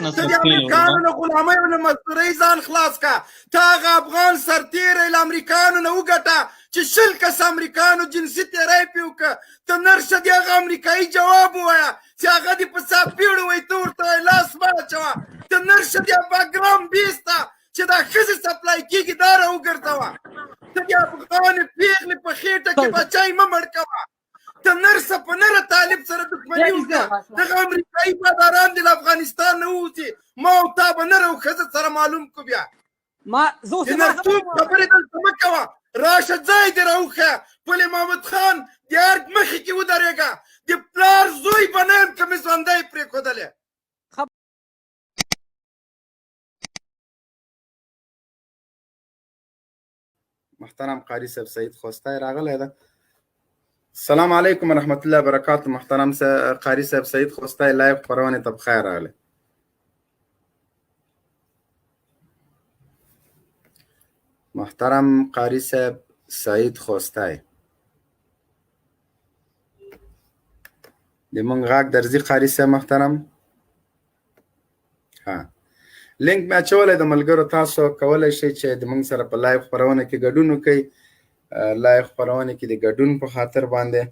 ته د امریکانو له غلامۍ او له مزدورۍ ځان خلاص کا. ته هغه افغان سرتېری له امریکانو نه وګټه چې 20 کسه امریکانو جنسي تېری پرې وکړه. ته نر شه، د هغه امریکایي جواب ووایه چې هغه دې په څاپېړو وایي، ته ورته وایې لاس مه اچوه. ته نر شه، د باګرام بیس ته چې دا ښځې سپلای کېږي دا راوګرځوه. ته د افغانې پېغلې په خېټه کې بچی مه مړ کوه. ته نر شه، په نره طالب سره دښمني وکړه. دغه امریکایي باداران دې له افغانستان نه ووځي، ما او تا به نر او ښځه سره معلوم کړو. بیا ما زه اوس د نرتوب خبرې دلته مه کوه. راشه ځای دې راوښیه، پل محمد خان د ارګ مخې کې ودرېږه. د پلار زوی به نه یم که مې ژوندی پرېښودلې. محترم قاری صاحب سعید خوستی راغلی ده. السلام علیکم ورحمت الله وبرکاته. محترم قاری صاحب سعید خوستی، لایو خپرونې ته پخیر راغلی. محترم قاری صاحب سعید خوستی، د مونږ غږ درځي قاری صاحب محترم؟ ها، لینک مې اچولی د ملګرو، تاسو کولی شئ چې د مونږ سره په لایو خپرونه کې ګډون وکړئ. لایو خپرونه کې د ګډون په خاطر باندې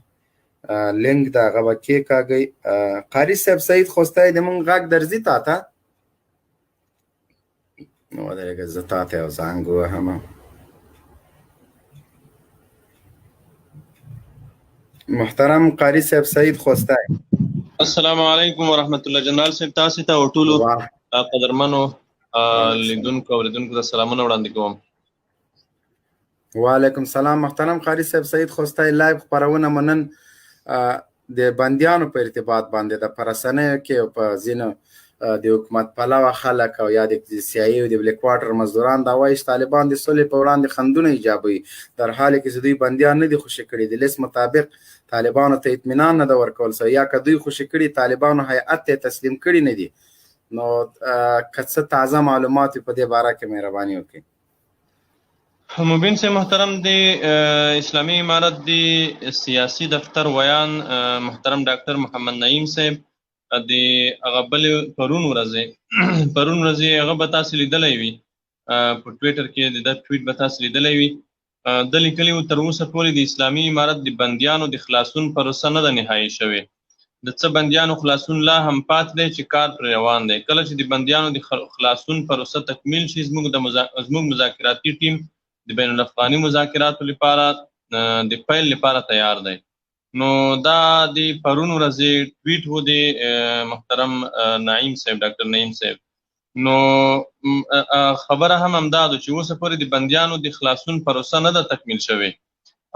لینک د هغه به کېکاږئ. قاری صاحب سعید خوستی، د مونږ غږ درځي تا ته؟ نو ودرېږه، زه تا ته یو زنګ ووهم. محترم قاری صاحب سعید خوستی، السلام علیکم ورحمت الله. جنرال صاحب، تاسو ته او ټولو قدرمنو لیدونکو او اوریدونکو ته سلامونه وړاندې کوم. وعلیکم سلام. محترم قاری صاحب سعید خوستی، لایو خپرونه مو نن د بندیانو په ارتباط باندې د په رسنیو کې او په ځینو د حکومت پلوه خلک او یا د سي آی او د بلیک واټر مزدوران دا وایي چې طالبان د سولې په وړاندې خندونه ایجابوي، در حال کې چې دوی بندیان نه دي خوشې کړي، د لیست مطابق طالبانو ته اطمینان نه ده ورکول سوی، یا که دوی خوشې کړي طالبانو هیئت ته تسلیم کړي نه دي. نو که څه تازه معلومات په دې باره کې مهرباني وکړئ. مبین صاحب محترم، د اسلامي امارت د سیاسي دفتر ویان محترم ډاکټر محمد نعیم صاحب د هغه بل پرون ورځې هغه به تاسو لیدلی وي په ټویټر کې، د ده ټویټ به تاسو لیدلی وي. ده لیکلي و تر اوسه پورې د اسلامي امارت د بندیانو د خلاصون پروسه نه ده نهایي شوې، د څه بندیانو خلاصون لا هم پاتې دی چې کار پرې روان دی. کله چې د بندیانو د خلاصون پروسه تکمیل شي، زموږ مذاکراتي ټیم د بین الافغاني مذاکراتو لپاره د پیل لپاره تیار دی. نو دا د پرون ورځې ټویټ و د محترم نعیم صاحب، ډاکټر نعیم صاحب. نو خبره هم همدا ده چې اوسه پورې د بندیانو د خلاصون پروسه نه ده تکمیل شوې،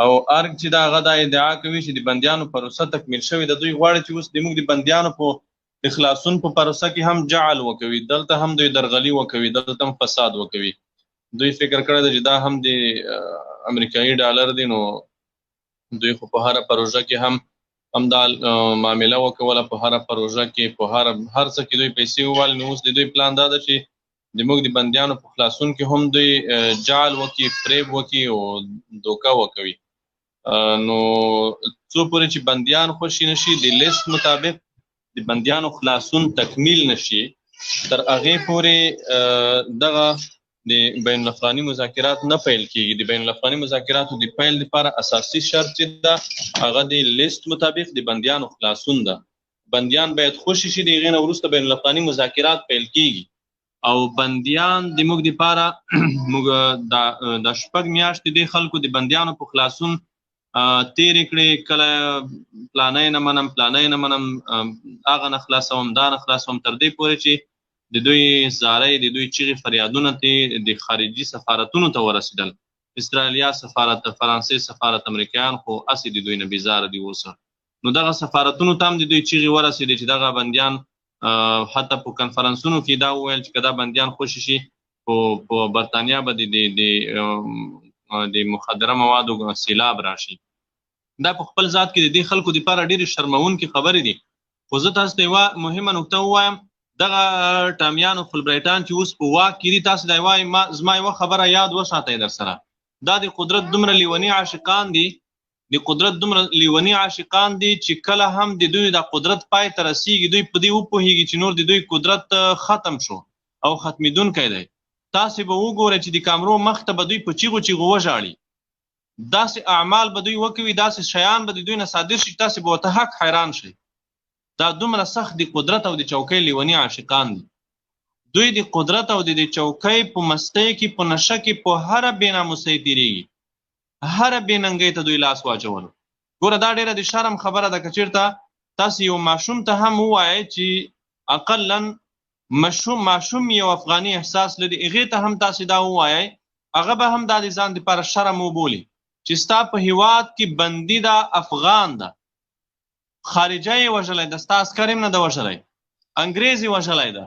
او ارګ چې دا هغه دا ادعا کوي چې د بندیانو پروسه تکمیل شوې ده، دوی غواړي چې اوس د موږ د بندیانو په د خلاصون په پروسه کې هم جعل وکوي، دلته هم دوی درغلي وکوي، دلته هم فساد وکوي. دوی فکر کړی دی چې دا هم د امریکایي ډالر دی، نو دوی خو په هره پروژه کې هم همدا معامله وکوله، په هره پروژه کې په هر څه کې دوی پیسې ووالې. نو اوس د دوی پلان دا ده چې د موږ د بندیانو په خلاصون کې هم دوی جعل وکړي، فریب وکړي او دوکه وکوي. نو څو پورې چې بندیان خوشي نه شي، د لیست مطابق د بندیانو خلاصون تکمیل نه شي، تر هغې پورې دغه د بین الافغاني مذاکرات نه پیل کیږي. د بین الافغاني مذاکراتو د پیل لپاره اساسي شرط چې ده هغه د لیست مطابق د بندیانو خلاصون ده. بندیان باید خوشي شي، د هغې نه وروسته بین الافغاني مذاکرات پیل کیږي. او بندیان د موږ دپاره موږ د 6 میاشتې د خلکو د بندیانو په خلاصون تېرې کړې، کله پلانی نه منم، پلانی نه منم، هغه نه خلاصوم، دا نه خلاصوم، تر دې پورې چې د دوی زارۍ، د دوی چیغې فریادونه ته د خارجي سفارتونو ته ورسېدل. استرالیا سفارت، فرانسې سفارت، امریکایان خو هسې د دوی نه بیزاره دي اوس. نو دغه سفارتونو ته هم د دوی چیغې ورسېدې چې دغه بندیان، حتی په کنفرانسونو کې دا وویل چې که دا بندیان خوشي شي په برتانیا به د مخدره موادو سیلاب راشي. دا په خپل ذات کې د دې خلکو دپاره ډېرې شرموونکې خبرې دي. خو زه تاسو ته یوه مهمه نکته ووایم، دغه ټامیان او فلبرایټان چې اوس په واک کې دي، تاسو دا وایي، زما یوه خبره یاد وساتئ در سره، دا د قدرت دومره لیوني عاشقان دي، د قدرت دومره لیوني عاشقان دي چې کله هم د دوی د قدرت پای ته رسیږي، دوی په دې وپوهیږي چې نور د دوی قدرت ختم شو او ختمېدونکی دی. تاسې به وګورئ چې د کامرو مخ ته به دوی په چیغو چیغو وژاړي، داسې اعمال به دوی وکوي، داسې شیان به د دوی نه صادر شي چې تاسې به ورته حق حیران شئ. دا دومره سخت د قدرت او د چوکۍ لیوني عاشقان دي. دوی د قدرت او د چوکۍ په مستۍ کې، په نشه کې، په هره بې ناموسۍ تېرېږي، هره بې ننګۍ ته دوی لاس واچولو. ګوره دا ډېره د شرم خبره ده که چېرته تاسې یو ماشوم ته هم ووایئ چې اقلا ماشوم یو افغاني احساس لري، هغې ته هم تاسې دا ووایئ، هغه به هم دا د ځان دپاره شرم وبولي چې ستا په هیواد کې بندي ده، افغان ده، خارجه یې وژلی ده، ستا عسکر یې هم نه ده وژلی، انګرېز یې وژلی ده،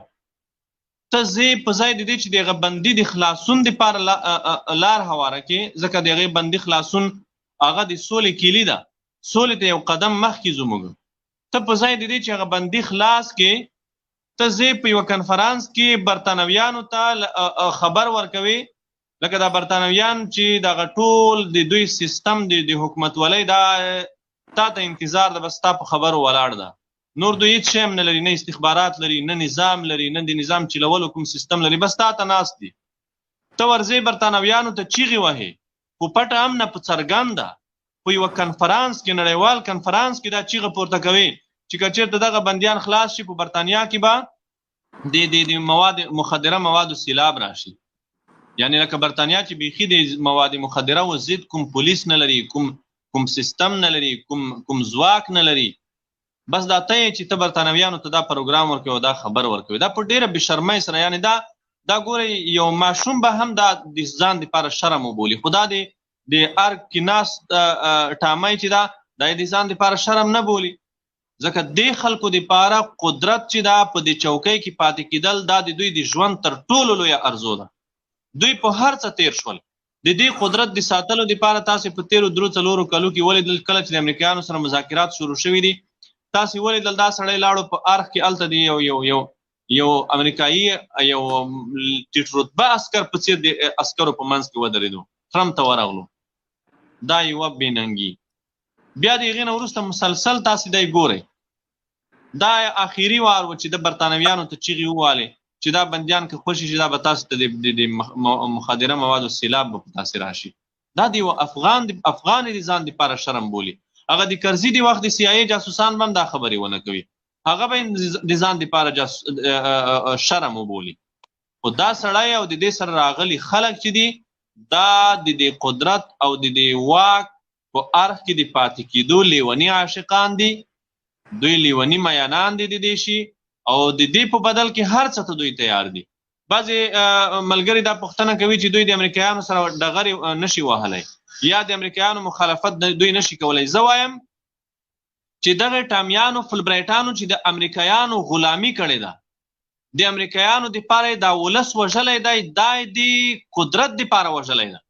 ته ځې په ځای د دې چې د هغه بندي د خلاصون دپاره لار هواره کړې، ځکه د هغې بندي خلاصون هغه د سولې کیلي ده، سولې ته یو قدم مخکې ځو موږ، ته په ځای د دې چې هغه بندي خلاص کړې، ته ځې په یوه کنفرانس کې برتانویانو ته خبر ورکوې، لکه دا برتانویان چې دغه ټول د دوی سیستم د حکومتولۍ دا تا ته انتظار ده، بس ستا په خبرو ولاړ ده، نور دوی هیڅ شی هم نه لري، نه استخبارات لري، نه نظام لري، نه د نظام چلولو کوم سیستم لري، بس تا ته ناست دي. ته ورځې برتانویانو ته چیغې وهې، خو پټه هم نه، په څرګنده په یوه کنفرانس کې، نړیوال کنفرانس کې دا چیغه پورته کوي چې که چېرته دغه بندیان خلاص شي په برتانیا کې به د مواد مخدره موادو سیلاب راشي. یعنی لکه برتانیا چې بیخي د مواد مخدره و ضد کوم پولیس نه لري، کوم سیستم نه لري، کوم ځواک نه لري، بس دا ته یې چې ته برتانویانو ته دا پروګرام ورکوې او دا خبر ورکوې، دا په ډېره بې شرمۍ سره. یعنی دا ګورئ یو ماشوم به هم دا د ځان دپاره شرم وبولي، خو دا د ارګ کې ناست ټامی چې دا د ځان دپاره شرم نه بولي، ځکه دې خلکو دپاره قدرت چې دا په دې چوکۍ کې پاتې کېدل دا د دوی د ژوند تر ټولو لویه ارزو ده. دوی په هر څه تیر شول. د دې قدرت د ساتلو دپاره تاسې په تېرو درو څلورو کلو کې ولیدل کله چې د امریکایانو سره مذاکرات شروع شوي دي، تاسې ولیدل دا سړی لاړو په ارخ کې، هلته دی یو یو یو یو امریکایي یو ټیټ رتبه عسکر په څېر د عسکرو په منځ کې ودرېدو، ټرمپ ته ورغلو. دا یوه بېننګي. بیا د هغې نه وروسته مسلسل تاسې دی ګورئ، دا آخري وار و چې د برتانویانو ته چیغې ووالې چې دا بندیان که خوشي شي دا به تاسې ته د مخدره موادو سیلاب به په تاسې راشي. دا د یو افغان د ځان دپاره شرم بولي. هغه د کرزي د وخت د سي آی ای جاسوسان به هم دا خبرې ونه کوي، هغه به د ځان دپاره شرم وبولي. خو دا سړی او د دې سره راغلي خلک چې دي دا د دې قدرت او د دې واک په ارخ کې د پاتې کېدو لیوني عاشقان دي، دوی لیوني میانان دي د دې شي، او د دې په بدل کې هر څه ته دوی تیار دي. بعضې ملګري دا پوښتنه کوي چې دوی د امریکایانو سره ډغرې نشي وهلی یا د امریکایانو مخالفت دوی نشي کولی. زه وایم چې دغه ټامیانو فلبرایټانو چې د امریکایانو غلامي کړې ده، د امریکایانو دپاره یې دا ولس وژلی دی، دا یې د قدرت دپاره وژلی ده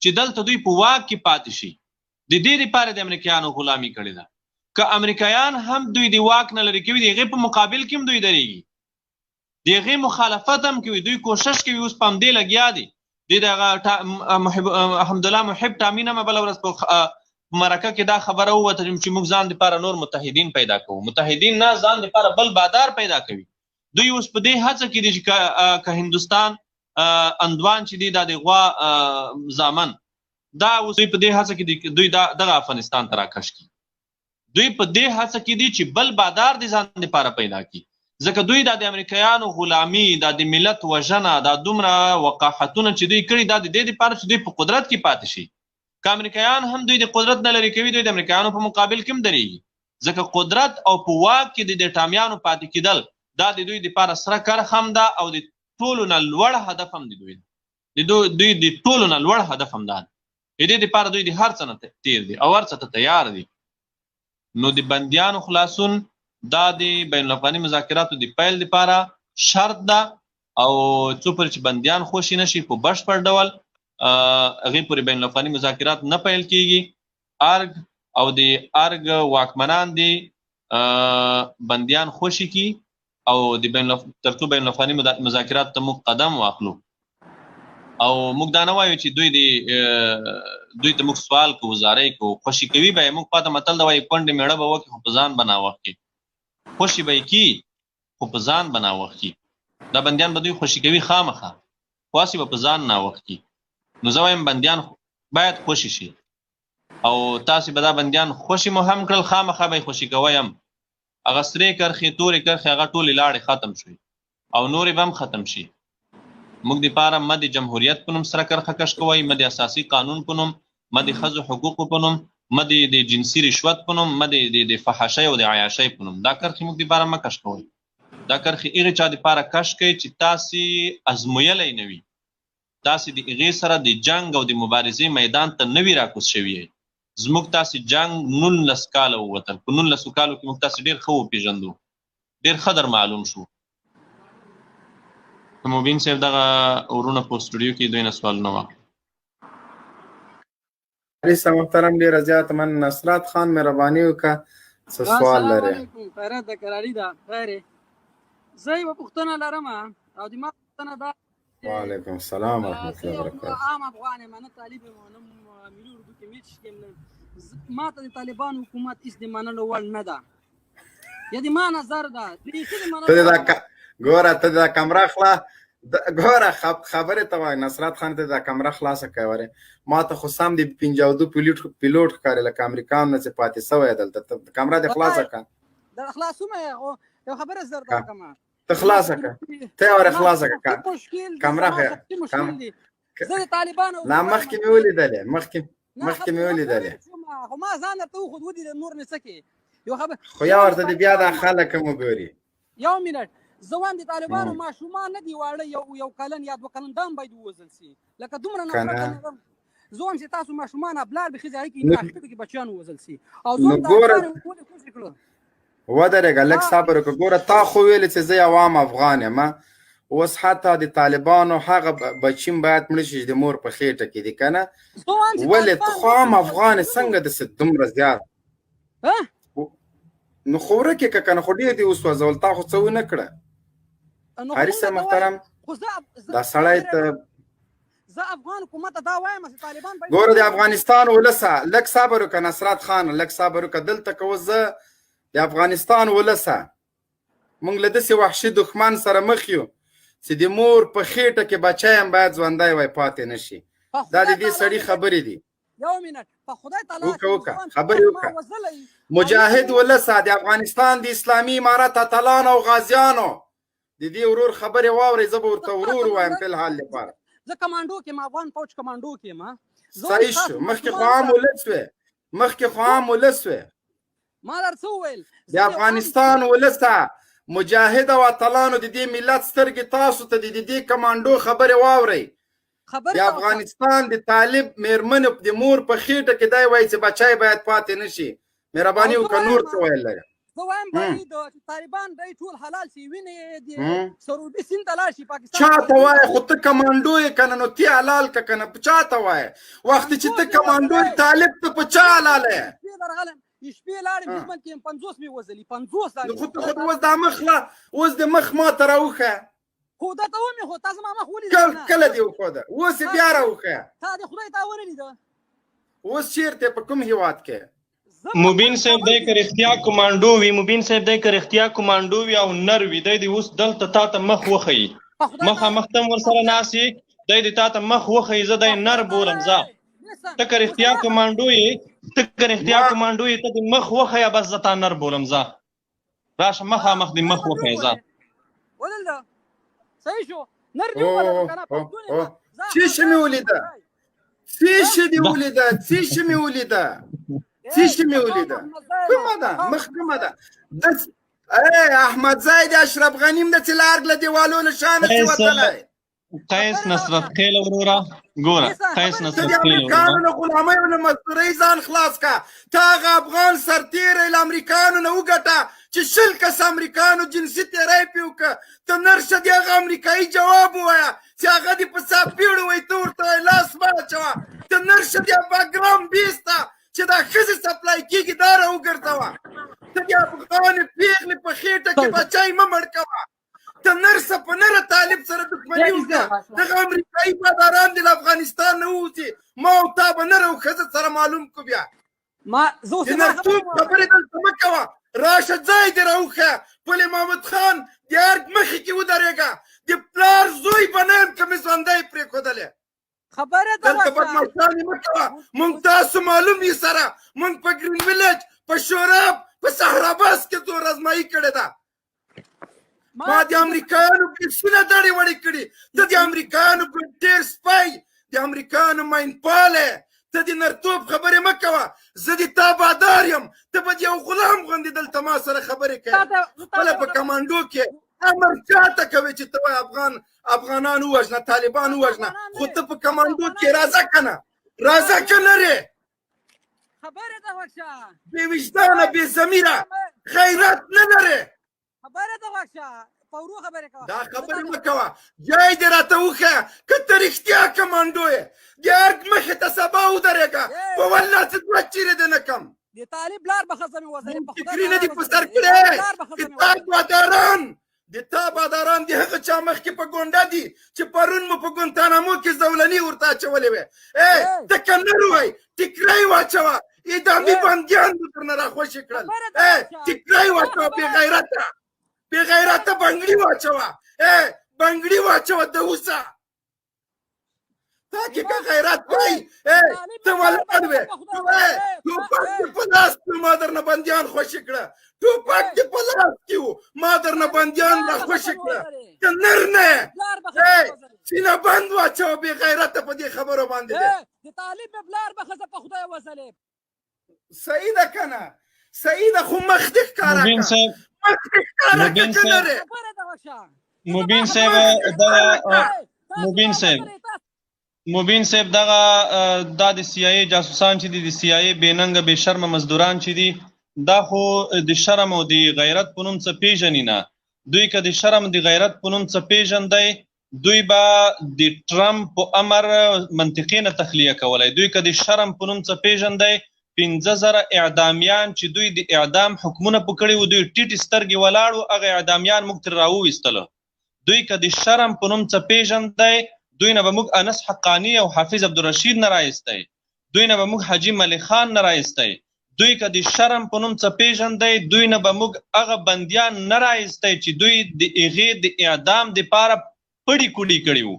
چې دلته دوی په واک کې پاتې شي، د دې دپاره د امریکایانو غلامي کړې ده. که امریکایان هم دوی د واک نه لرې کوي، د هغې په مقابل کې هم دوی درېږي، د هغې مخالفت هم کوي، دوی کوشش کوي، اوس په همدې لګیا دي. د دغه حمدالله محب ټامي نه بله ورځ په مرکه کې دا خبره ووته چې موږ ځان دپاره نور متحدین پیدا کوو، متحدین نه، ځان دپاره بل بادار پیدا کوي. دوی اوس په دې هڅه کې دي چې که هندوستان اندوان چې دی دا د غوا زامن، دا اوس دوی په دې هڅه کې دي دوی دغه افغانستان ته راکش کړي. دوی په دې هڅه کې دي چې بل بادار د ځان دپاره پیدا کړي، ځکه دوی دا د امریکایانو غلامي، دا د ملت وژنه، دا دومره وقاحتونه چې دوی کړي، دا د دې دپاره چې دوی په قدرت کې پاتې شي. که امریکایان هم دوی د قدرت نه لرې کوي، دوی د امریکایانو په مقابل کې هم درېږي، ځکه قدرت او په واک کې د دې ټامیانو پاتې کېدل دا د دوی دپاره سره کرښه هم ده او د ټولو نه لوړ هدف هم د دوی ده. د دوی د ټولو نه لوړ هدف هم دا ده. د دې دپاره دوی د هر څه نه تېر دي او هر څه ته تیار دي. نو د بندیانو خلاصون دا د بین الافغاني مذاکراتو د پیل دپاره شرط ده، او څو پورې چې بندیان خوشي نه شي په بشپړ ډول، هغې پورې بین الافغاني مذاکرات نه پیل کیږي. ارګ او د ارګ واکمنان دي بندیان خوشي کړي او د بین تر څو بین الافغاني مذاکرات ته موږ قدم واخلو. او موږ دا نه وایو چې دوی دی دوی ته موږ سوال کوو، زارۍ کوو، خوشي کوي به یې. موږ پاته متل دا وایي، کونډې مېړه به وکړي خو په ځان به ناوخت کړي، خوشي به یې کړي خو په ځان به ناوخت کړي. دا بندیان به دوی خوشي کوي خامخا، خو هسې به په ځان ناوخت کړي. نو زه وایم بندیان باید خوشي شي، او تاسې به دا بندیان خوشي مو هم کړل، خامخا به یې خوشي کوئ هم. هغه سرې کرښې تورې کرښې هغه ټولې لاړې ختم شوې او نورې به هم ختم شي. موږ د پاره مه د جمهوریت په نوم سره کرښه کش کوئ، مه د اساسي قانون په نوم، مه د ښځو حقوقو په نوم، مه د جنسي رشوت په نوم، مه د فحاشۍ او د عیاشۍ په نوم. دا کرښې موږ د پاره مه کش کوئ. دا کرښې هغې چا د پاره کش کوي چې تاسې ازمویلی نه وي، تاسې د هغې سره د جنګ او د مبارزې میدان ته نه وي راکوز شوي. زموږ تاسې جنګ 19 کاله ووتل، په 19 کالو کې موږ تاسې ډېر ښه وپېژندو، ډېر ښه در معلوم شو. مبین صاحب دغه ورونه په سټوډیو کې دوی نه سوالونه واخلي. رئیس محترم ډیره زیاته مننه. نصرت خان مهرباني وکړه، څه سوال لرې؟ خیرات ده، کراري ده، خیر. زه یوه پوښتنه لرم او د ما پوښتنه دا. وعلیکم السلام ورحمت الله وبرکاته. عام افغان یم، نه طالب یم، نه ملي اردو کې میچ یم. ما ته د طالبانو حکومت هیڅ د منلو وړ نه ده، یا د ما نظر ده بیخي د منلو. ګوره ته دا کمره خلا ګوره، خبرې ته وایي نصرت خان ته دا کمره خلاصه کوي وره. ما ته خو سم د 52 پیلوټ ښکاري، لکه امریکان نه چې پاتې سوی دلته. کمره دې خلاصه کړه. دا خلاصوم، یو خبره زه درته وکړم. ته خلاصه کړه، ته وره خلاصه کړه کمره. زه د طالبانو نه مخکې مې ولیدلې، مخکې مې ولیدلې، خو ما ځان درته وښود، ودیده نور مې څه کې یو خبر. خو یا ورته دې بیا دا خلک هم وګوري. یو منټ، زه وایم د طالبانو ماشومان نه دي واړه، یو کلن یا 2 کلن دام باید ووژل سي، لکه دومره نفرت نه. زه وایم چې تاسو ماشومان ابلار بخي ځای کې نه کې بچیان ووژل سي. او زه دا ولې خوشي کړو؟ ودرېږه لږ صبر وکړه. ګوره تا خو ویلې چې زه یو عام افغان یم، اوس حتی د طالبانو هغه بچیم باید مړه شي چې د مور په خېټه کې دي که نه؟ ولې ته خو عام افغان څنګه داسې دومره زیات؟ نو خو ورک یې که کنه، خو ډېر دې وسوځول، تا خو څه ونه کړه. قاري صاحب محترم دا سړی ته زه افغان حکومت ته دا وایم چې طالبان ګوره د افغانستان ولسه لږ صبر وکړه، نصرت خان لږ صبر وکړه. دلته که اوس زه د افغانستان ولسه موږ له داسې وحشي دښمن سره مخ یو چې د مور په خېټه کې بچی هم باید ژوندی وای پاتې نه شي. دا د دې سړي خبرې دي. یو منټ، په خدای تعالی وکړه خبرې وکړه. مجاهد ولسه د افغانستان د اسلامي امارت اتلانو او غازیانو د دې ورور خبرې واورئ. زه به ورته ورور وایم په الحال لپاره. زه کمانډو کې یم، افغان فوج کمانډو کې یم. صحیح شو، مخکې خو عام ولس وې، مخکې خو عام ولس وې. ما درته وویل د افغانستان ولسه مجاهد او اتلانو د دې ملت سترګې تاسو ته د دې کمانډو خبرې واورئ. د افغانستان د طالب مېرمنې د مور په خېټه کې دی وایي چې بچی باید پاتې نه شي. مهرباني وکړه نور څه ویل لرې؟ زه وایم باید طالبان دی ټول حلال شي، وینې د سروبي سیند ته لاړ شي پاکستان. چا ته وایې؟ خو ته کمانډو یې که نه، نو تی حلال که که نه، چا ته وایې؟ وخت چې ته کمانډو یې طالب ته په چا حلال یې؟ شپې لاړم خدمت کې 50 مې وزلي 50 لاړې. خو ته خو اوس دا مخ لا اوس د مخ ما ته راوښیه. خو دا ته ومې، خو تا زما مخ ولید؟ کله دې وښوده؟ اوس یې بیا راوښیه. تا د خدای تا ونه لیده. اوس چېرته په کوم هیواد کې؟ مبین صاحب دی که رښتیا کمانډو وي، مبین صاحب دی که رښتیا کمانډو وي او نر وي، دی دې اوس دلته تا ته مخ وښیي، مخامخ ته هم ورسره ناست یې، دی دې تا ته مخ وښیي، زه دی نر بولم. ځه ته که رښتیا کمانډو یې، ته که رښتیا کمانډو یې، ته دې مخ وښیه، بس زه تا نر بولم. ځه راشه مخامخ دې مخ وښیه. ځه صحیح شو، نر دې وبلل که نه پښتون یم. څه شي مې ولیده؟ څه شي دې ولیده؟ څه شي مې ولیده؟ څه شي مې ولیده؟ کومه ده؟ مخ کومه ده؟ احمدزی د اشرف غني هم د چې له ارګ له دیوالو له شانه چې وتلی. قیس نصرت خیل وروره ګوره، قیس نصرت خیل وروره، امریکانو له غلامۍ او له مزدورۍ ځان خلاص کا. تا هغه افغان سرتېری له امریکانو نه وګټه چې 20 کسه امریکانو جنسي تېری پرې وکړه. ته نر شه د هغه امریکایي جواب ووایه چې هغه دې په څاپېړو وایي، ته ورته وایې لاس مه اچوه. ته نر شه د بګرام بیس ته چې دا ښځې سپلای کېږي دا راوګرځوه. ته د افغانې پېغلې په خېټه کې بچی مه مړ کوه. ته نر شه په نره طالب سره دښمني دښمني وکړه. دغه امریکایي باداران دې له افغانستان نه ووځي، ما او تا به نر او ښځه سره معلوم کړو. بیا ما زه اوس د نرتوب خبرې دلته مه کوه. راشه ځای دې راوښیه، پل محمد خان د ارګ مخې کې ودرېږه، د پلار زوی به نه یم که مې ژوندی پرېښودلې. خبره ده دلته بدمعشانې مه کوه، مونږ تاسو معلوم یو سره. مونږ په ګرین ویلج، په شوراب، په صحراباس کې زور ازمایي کړې ده. ما د امریکایانو بیسونه دړې وړې کړي. ته د امریکایانو ډېر سپی، د امریکایانو ماین پالی، ته د نرتوب خبرې مه کوه. زه د تا بادار یم، ته به د یو غلام غوندې دلته ما سره خبرې کوې. خپله په کمانډو کې امر چاته کوې چې ته وایې افغانان ووژنه، طالبان ووژنه، خو ته په کمانډو کې راځه که نه، راځه که نه رې. خبره ته وکړه. بې وجدانه، بې ضمیره، غیرت نه لرې. خبره ته وکړه، په ورو خبرې کوه. دا خبرې مه کوه. ځای دې راته وښیه که ته رښتیا کمانډو یې، د ارګ مخې ته سبا ودرېږه، په والله چې دوه چیرې دې نه کم. د طالب لار به ښځه مې وزلې، په خدای فکري نه دي په سر کړې. د تا باداران، د تا باداران د هغه چا مخکې په ګونډه دي چې پرون مو په ګونتانامو کې زولنې ورته اچولې وې. ای ته که نر وای، ټیکری واچوه، اعدامي بندیان مو درنه راخوشې کړل. ای ټیکری واچوه، بې غیرته، بې غیرته، بنګړي واچوه، ای بنګړي واچوه د اوسه. تا کې که غیرت وای، ته ولاړ وې، ټوپک دې په لاس کې، ما درنه بندیان خوشې کړه. ټوپک دې په لاس کې و، ما درنه بندیان را خوشې کړه. که نر نه یې، سینه بند واچوه، بې غیرته، په دې خبرو باندې دی. د طالب بلار به ښځه په خدای وزلې. صحیح ده که نه؟ صحیح ده، خو مخ دې ښکاره کړه، مخ دې ښکاره کړه که نه رې. مبین صاحب دغه، مبین صاحب، مبین صاحب دغه دا د سی آی جاسوسان چې دي، د سی آی بې ننګه بې شرمه مزدوران چې دي، دا خو د شرم او د غیرت په نوم څه پیژني نه. دوی که د شرم د غیرت په نوم څه پیژندی، دوی به د ټرمپ په امر منطقې نه تخلیه کولای. دوی که د شرم په نوم څه پیژندی، 5000 اعدامیان چې دوی د اعدام حکمونه په کړي وو، دوی ټیټې سترګې ولاړ وو، هغه اعدامیان موږ ترې راوویستلو. دوی که د شرم په نوم څه پیژندی، دوی نه به موږ انس حقاني او حافظ عبدالرشید نه راایستی، دوی نه به موږ حاجي ملک خان نه راایستی. دوی که د شرم په نوم څه پیژندی، دوی نه به موږ هغه بندیان نه راایستی چې دوی د هغې د اعدام دپاره پړي کوړي کړي وو،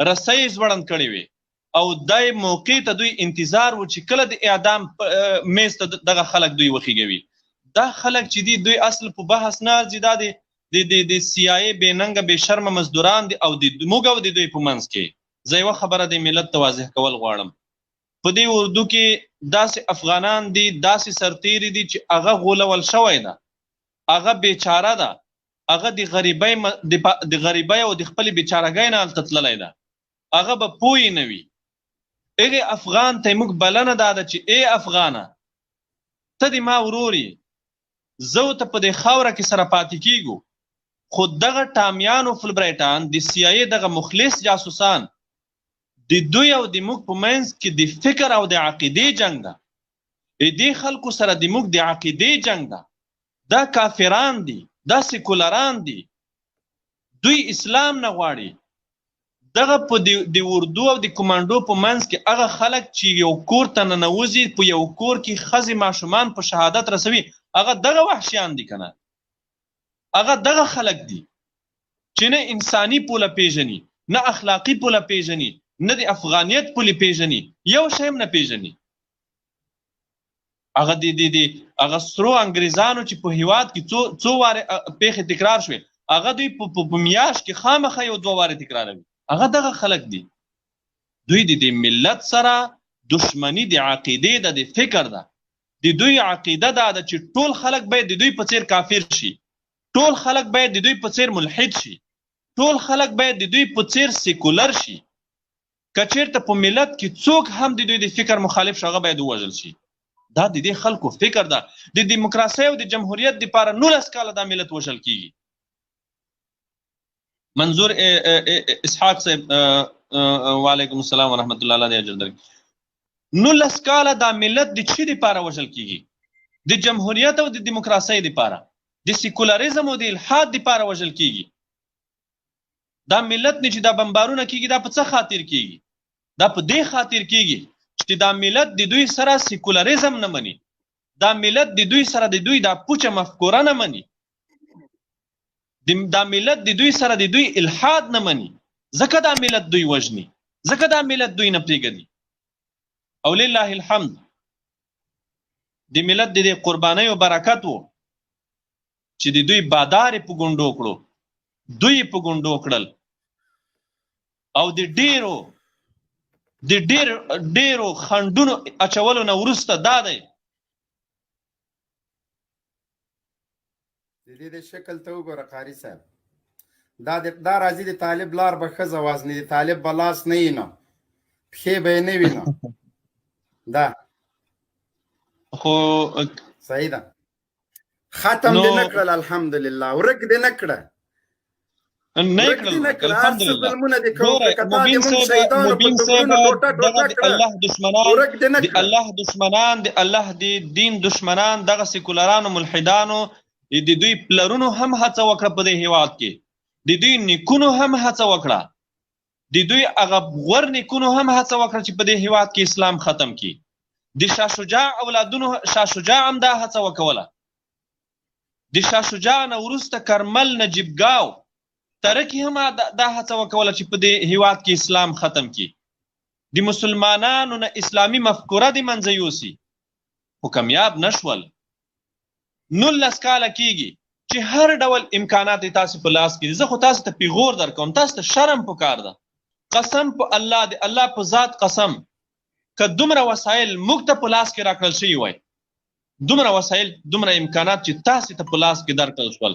رسۍ یې ځوړند کړې وې، او دای موقع ته دوی انتظار و چې کله د اعدام میز ته دغه خلک دوی وخیږوي. دا خلک چې دي، دوی اصل په بحث نه ارزي. دا د د د سی آی بې ننګه بې شرمه مزدوران دي. او د موږ او د دوی په منځ کې زه یوه خبره د ملت ته واضح کول غواړم. په دې اردو کې داسې افغانان دي، داسې سرتیري دي چې هغه غولول شوی ده، هغه بیچاره ده، هغه د غریبۍ د غریبۍ او د خپلې بیچارهګۍ نه هلته تللی ده، هغه به پوه نه وي. هغې افغان ته موږ بلنه دا ده چې ای افغانه، ته د ما ورور یې، زه او ته په دې خاوره کې سره پاتې کیږو. خو دغه ټامیانو فلبرایټان، د سی آی دغه مخلص جاسوسان، د دوی او د موږ په منځ کې د فکر او د عقیدې جنګ ده. دې خلکو سره د موږ د عقیدې جنګ ده. دا کافران دي، دا سیکولران دي، دوی اسلام نه غواړي. دغه په د اردو او د کمانډو په منځ کې هغه خلک چې یو کور ته ننوځي، په یو کور کې ښځې ماشومان په شهادت رسوي، هغه دغه وحشیان دي که نه؟ هغه دغه خلک دي چې نه انساني پوله پیژني، نه اخلاقي پوله پیژني، نه د افغانیت پولې پیژني، یو شی هم نه پیژني. هغه د د د هغه سرو انګریزانو چې په هیواد کې څو څو وارې پیښې تکرار شوې، هغه دوی په میاشت کې خامخا یو دوه وارې تکراروي. هغه دغه خلک دي. دوی د دې ملت سره دښمني د عقیدې ده، د فکر ده. د دوی عقیده دا ده چې ټول خلک باید د دوی په څیر کافر شي، ټول خلک باید د دوی په څیر ملحد شي، ټول خلک باید د دوی په څیر سیکولر شي. که چیرته په ملت کې څوک هم د دوی د فکر مخالف شي، هغه باید ووژل شي. دا د دې خلکو فکر ده. د دیموکراسۍ او د جمهوریت لپاره 19 کاله دا ملت وژل کیږي. منظور اسحاق صاحب، وعلیکم السلام ورحمت الله، الله دې اجر درکړي. 19 کاله دا ملت د چی لپاره وژل کیږي؟ د جمهوریت او د دیموکراسۍ لپاره، د سیکولریزم او د الحاد لپاره وژل کیږي. دا ملت نه چې دا بمبارونه کیږي، دا په څه خاطر کیږي؟ دا په دې خاطر کیږي چې دا ملت د دوی سره سیکولریزم نه مني، دا ملت د دوی سره د دوی دا پوچه مفکوره نه مني، دا ملت د دوی سره د دوی الحاد نه مني، ځکه دا ملت دوی وژني، ځکه دا ملت دوی نه پرېږدي. او لله الحمد د ملت د دې قربانیو برکت وو چې د دوی بادار په ګونډو کړو، دوی په ګونډو کړل، او د ډیرو د ډیر ډیرو خندونو اچولو نه وروسته دا دی. د دې د شکل ته وګوره قاري صاحب، دا د دا راځي د طالب لار به ښځه وازني، د طالب به لاس نه وینو، پښې به یې نه وینو. دا خو صحیح ده، ختم دې نه کړل، الحمدلله، ورک دې نه کړه، نه کړل، الحمدلله. مبین صاحب، مبین صاحب، دغه د الله دشمنان، د الله دشمنان، د الله د دین دشمنان، دغه سیکولرانو ملحدانو، د دوی پلرونو هم هڅه وکړه په دې هیواد کې، د دوی نیکونو هم هڅه وکړه، د دوی هغه غور نیکونو هم هڅه وکړه چې په دې هیواد کې اسلام ختم کړي. د شاه شجاع اولادونو، شاه شجاع هم دا هڅه وکوله. د شاه شجاع نه وروسته کرمل نجیب ګاو ترکی هم دا هڅه وکوله چې په دې هیواد کې اسلام ختم کړي، د مسلمانانو نه اسلامي مفکوره د منځه یوسي، خو کامیاب نشول. 19 کاله کیږي چې هر ډول امکانات تاسو په لاس کې دي. زه خو تاسو ته پیغور درکوم، تاسو ته شرم پکار ده. قسم په الله، د الله په ذات قسم، که دومره وسایل موږ ته په لاس کې راکړل شوي وای، دومره وسایل، دومره امکانات چې تاسو ته په لاس کې درکړل شول،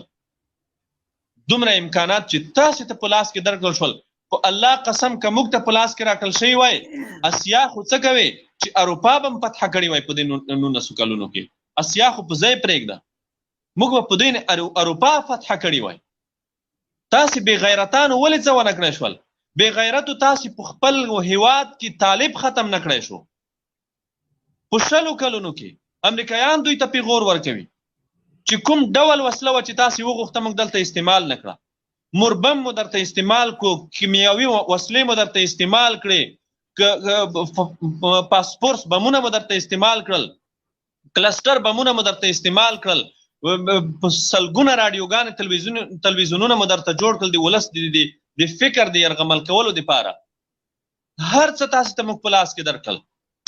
دومره امکانات چې تاسو ته په لاس کې درکړل شول، په الله قسم که موږ ته په لاس کې راکړل شوي وای، اسیا خو څه کوي چې اروپا به هم فتح کړې وای په دې 19 کلونو کې. اسیا خو په ځای پرېږده، موږ به په دې اروپا فتح کړې وای. تاسې بې غیرتانو ولې څه ونه کړی شول؟ بې غیرتو تاسې په خپل هیواد کې طالب ختم نه کړی شو. په 20 کلونو کې امریکایان دوی ته پیغور ورکوي چې کوم ډول وسله وه چې تاسې وغوښته موږ دلته استعمال نه کړه، مربم مو درته استعمال کو، کیمیاوي وسلې مو درته استعمال کړې، پاسپورس بمونه مو درته استعمال کړل، کلسټر بمونه مو درته استعمال کړل، په سلګونه راډیوګانې تلویزیونونه مو درته جوړ کړل د ولس د فکر د یرغمل کولو دپاره. هر څه تاسې ته موږ په لاس کې درکړل،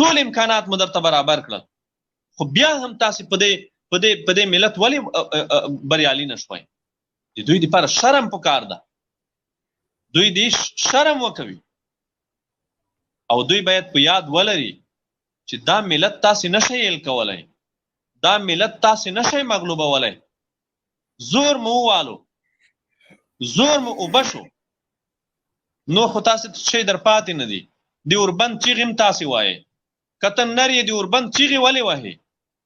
ټول امکانات مو درته برابر کړل، خو بیا هم تاسې په دې ملت ولې بریالي نه شوئ؟ د دوی دپاره شرم پکار ده، دوی دې شرم وکوي، او دوی باید په یاد ولري چې دا ملت تاسې نه شئ ایل کولی، دا ملت تاسې نه شئ مغلوبولی. زور مو ووالو، زور مو اوبه شو، نور خو تاسې ته شی در پاتې نه دي. د اوربند چیغې هم تاسې وایئ، که ته نر یې د اوربند چیغې ولې وهې؟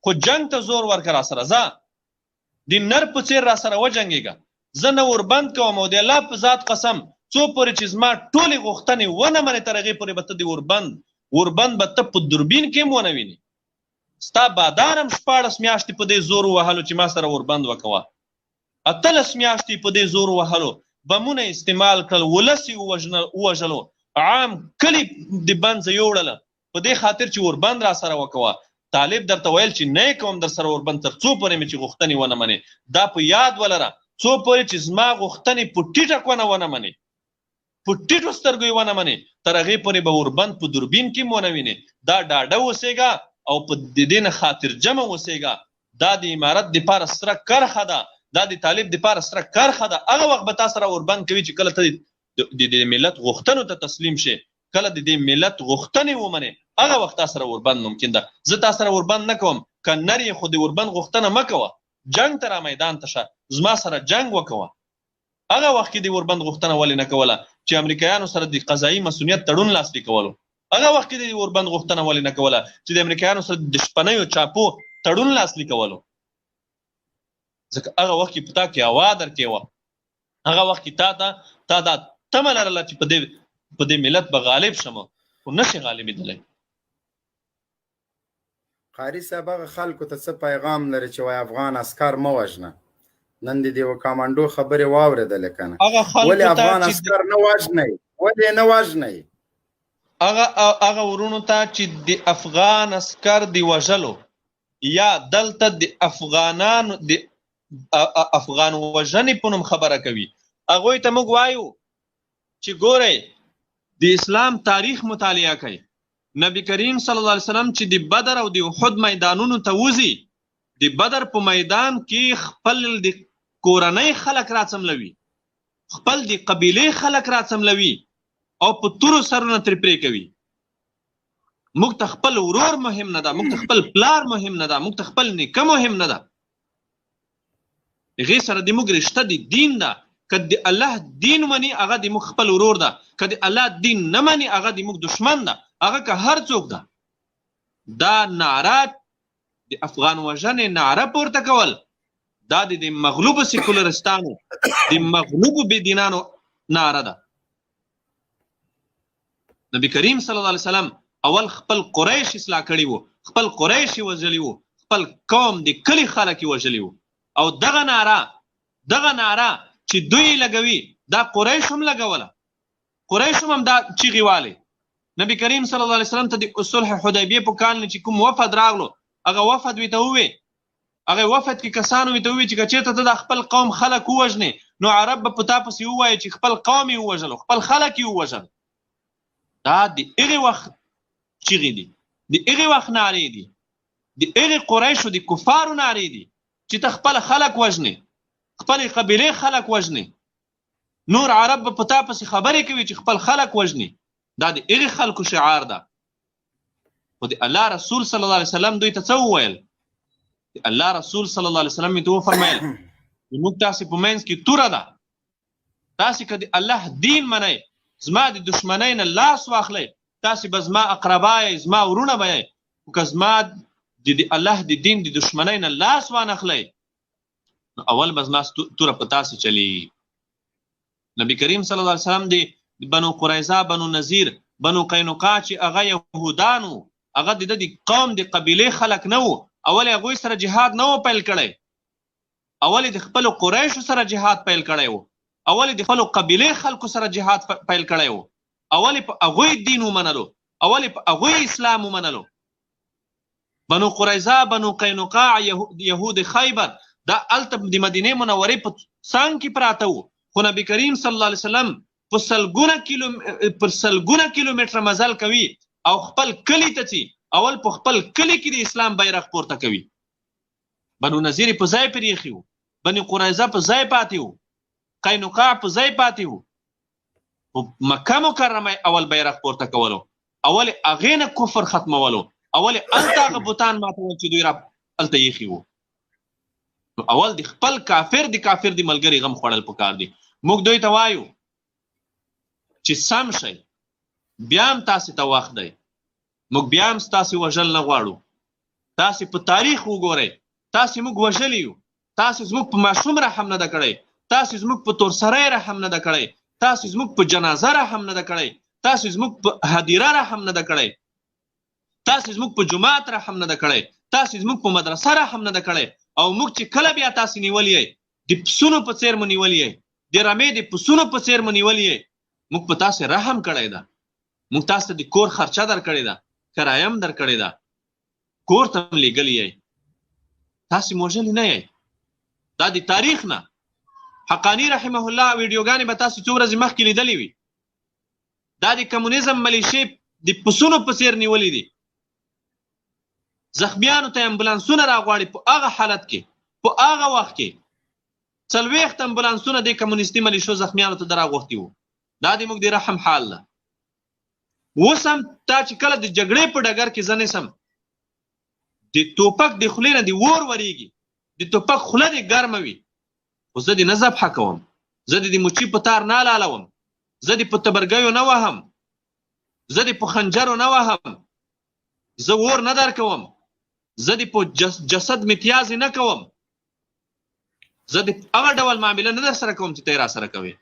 خو جنګ ته زور ورکړه، را سره ځه، د نر په څېر را سره وجنګېږه. زه نه اوربند کوم، او د الله په ذات قسم، څو پورې چې زما ټولې غوښتنې ونه منې تر هغې پورې به ته د اوربند به ته په دوربین کې هم ونه وینې. ستا بادار هم 16 میاشتې په دې زور ووهلو چې ما سره اوربند وکوه، 18 میاشتې په دې زور ووهلو، بمونه استعمال کړل، ولس یې ووژلو، عام کلي د بنځه یوړله په دې خاطر چې اوربند را سره وکوه. طالب درته ویل چې نه کوم در سره اوربند تر څو پورې مې چې غوښتنې ونه منې. دا په یاد ولره، څو پورې چې زما غوښتنې په ټیټه کونه ونه منې، په ټیټو سترګو یې ونه منې، تر هغې پورې به اوربند په دوربین کې هم ونه وینې. دا ډاډه اوسېږه او په دې نه خاطر جمع اوسېږه. دا د امارت دپاره سره کرښه ده، دا د طالب دپاره سره کرښه ده. هغه وخت به تا سره اوربند کوي چې کله ته د دې ملت غوښتنو ته تسلیم شې، کله د دې ملت غوښتنې ومنې، هغه وخت تا سره اوربند ممکن ده. زه تا سره اوربند نه کوم، که نر یې خو د اوربند غوښتنه مه کوه، جنګ ته را میدان ته شه، زما سره جنګ وکوه. هغه وخت کې د اوربند غوښتنه ولې نه کوله چې امریکایانو سره د قضایي مسؤلیت تړون لاسلیکولو؟ هغه وخت کې د اوربند غوښتنه ولې نه کوله چې د امریکایانو سره د شپنیو چاپو تړون لاسلیکولو؟ ځکه هغه وخت کې په تا کې هوا درکې وه، هغه وخت کې تا دا تمه لرله چې په دې ملت به غالب شم، خو نه شي غالبېدلی. قاري صاحب، هغه خلکو ته څه پیغام لري چې وایي افغان عسکر مه وژنه؟ نن د دیو کمانډو خبرې واورېدلې که نه؟ ولې افغان عسکر نه وژنئ؟ ولې نه وژنئ؟ هغه ورونو ته چې د افغان عسکر د وژلو یا دلته د افغانانو د افغان وژنې په نوم خبره کوي، هغوی ته موږ وایو چې ګورئ، د اسلام تاریخ مطالعه کړئ. نبی کریم صلی الله علیه وسلم چې د بدر او د احد میدانونو ته وځي، د بدر په میدان کې خپل د کورنۍ خلک راڅملوي، خپل د قبیلې خلک راڅملوي او په تورو سرونه ترې پرې کوي. موږ ته خپل ورور مهم نه ده، موږ ته خپل پلار مهم نه ده، موږ ته خپل نیکه مهم نه ده. هغې سره د موږ رشته د دین ده. که د الله دین مني هغه د موږ خپل ورور ده، که د الله دین نه مني هغه د موږ دشمن ده، هغه که هر څوک ده. دا نعره د افغان وژنې نعره پورته کول دا د مغلوبو سیکولرستانو، د مغلوبو بېدینانو نعره ده. نبی کریم صلی الله علیه وسلم اول خپل قریش اصلاح کړي وو، خپل قریش یې وژلي وو، خپل قوم د کلي خلک یې وژلي وو. او دغه نعره، دغه نعره چې دوی لګوي دا قریش هم لګوله، قریش هم دا چیغې والې. نبی کریم صلی الله علیه وسلم ته د صلح حدیبیې په کال نه چې کوم وفد راغلو، هغه وفد ویته ووی، هغه وفد کې کسانو ویته ووی چې که چېرته ته د خپل قوم خلک ووژنې نو عرب به په تا پسې ووایي چې خپل قوم یې ووژلو، خپل خلک یې ووژل. دا د هغې وخت چیغې دي، د هغې وخت نارې دي، د هغې قریشو د کفارو نارې دي چې ته خپل خلک وژنې، خپلې قبیلې خلک وژنې، نور عرب به په تا پسې خبرې کوي چې خپل خلک وژني. دا د هغې خلکو شعار ده. خو د الله رسول صلی الله علیه وسلم دوی ته څه وویل؟ د الله رسول صلی الله علیه وسلم ته وفرمایل موږ تاسې په منځ کې توره ده، تاسې که د الله دین منئ زما د دښمنۍ نه لاس واخلئ، تاسې به زما اقربا یئ، زما وروڼه به یئ، خو که زما د الله د دین د دښمنۍ نه لاس وانخلئ نو اول به زما توره په تاسې چلیږي. نبی کریم صلی الله علیه وسلم دی بنو قریظه، بنو نذیر، بنو قینقاع چې هغه یهودان وو، هغه د د قوم د قبیلې خلک نه وو، اول هغوی سره جهاد نه و پیل کړی، اول د خپلو قریشو سره جهاد پیل کړی وو، اول د خپلو قبیلې خلکو سره جهاد پیل کړی وو، اول په هغوی دین ومنلو، اول په هغوی اسلام ومنلو. بنو قریظه، بنو قینقاع، یهود خیبر دا هلته د مدینې منورې په څنګ کې پراته وو، خو نبی کریم صلی الله علیه وسلم په سلګونه کیلو پر سلګونه کیلومتره مزل کوي او خپل کلی ته ځي، اول په خپل کلی کې د اسلام بیرغ پورته کوي. بنو نذیر په ځای پرېښي وو، بنو قریظه په ځای پاتې وو، قینقاع په ځای پاتې وو، په مکه مکرمه اول بیرغ پورته کولو، اول هغې نه کفر ختمولو، اول هلته هغه بتان ماتول چې دوی را هلته ایښي وو. نو اول د خپل کافر د کافر د ملګري غم خوړل پکار دي. موږ دوی ته وایو چې سم شئ، بیا هم تاسې ته وخت دی، موږ بیا هم ستاسې وژل نه غواړو. تاسې په تاریخ وګورئ، تاسې موږ وژلي یو، تاسې زموږ په ماشوم رحم نه ده کړی، تاسې زموږ په تورسری رحم نه ده کړی، تاسې زموږ په جنازه رحم نه ده کړی، تاسې زموږ په هدیره رحم نه ده کړی، تاسې زموږ په جومات رحم نه ده کړی، تاسې زموږ په مدرسه رحم نه ده کړی. او موږ چې کله بیا تاسې نیولي یئ، د پسونو په څېر مو نیولي یئ، د رمې د پسونو په څېر مو نیولي یئ، موږ په تاسې رحم کړی ده، موږ تاسې ته د کور خرچه درکړې ده، کرایه هم درکړې ده، کور ته هم لېږلي یئ، تاسې مو وژلي نه یئ. دا د تاریخ نه حقانی رحمه الله ویډیوګانې به تاسو څو ورځې مخکې لیدلې وي. دا د کمونیزم ملیشې د پسونو په څیر نیولې دي، زخمیانو ته امبولانسونه راغواړي. په هغه حالت کې، په هغه وخت کې 40 امبولانسونه د کمونیستي ملیشو زخمیانو ته دراغوښتي وو. دا د موږ د رحم حال ده. اوس هم تا چې کله د جګړې په ډګر کې زه نیسم، د توپک د خولې نه د اور وریږي، د توپک خوله دې ګرمه وي، خو زه دې نه ذبحه کوم، زه دې د مچي په تار نه لالوم، زه دې په تبرګیو نه وهم، زه دې په خنجرو نه وهم، زه اور نه درکوم، زه دې په جسد متیازې نه کوم، زه دې هغه ډول معامله نه در سره کوم چې ته یې را سره کوې،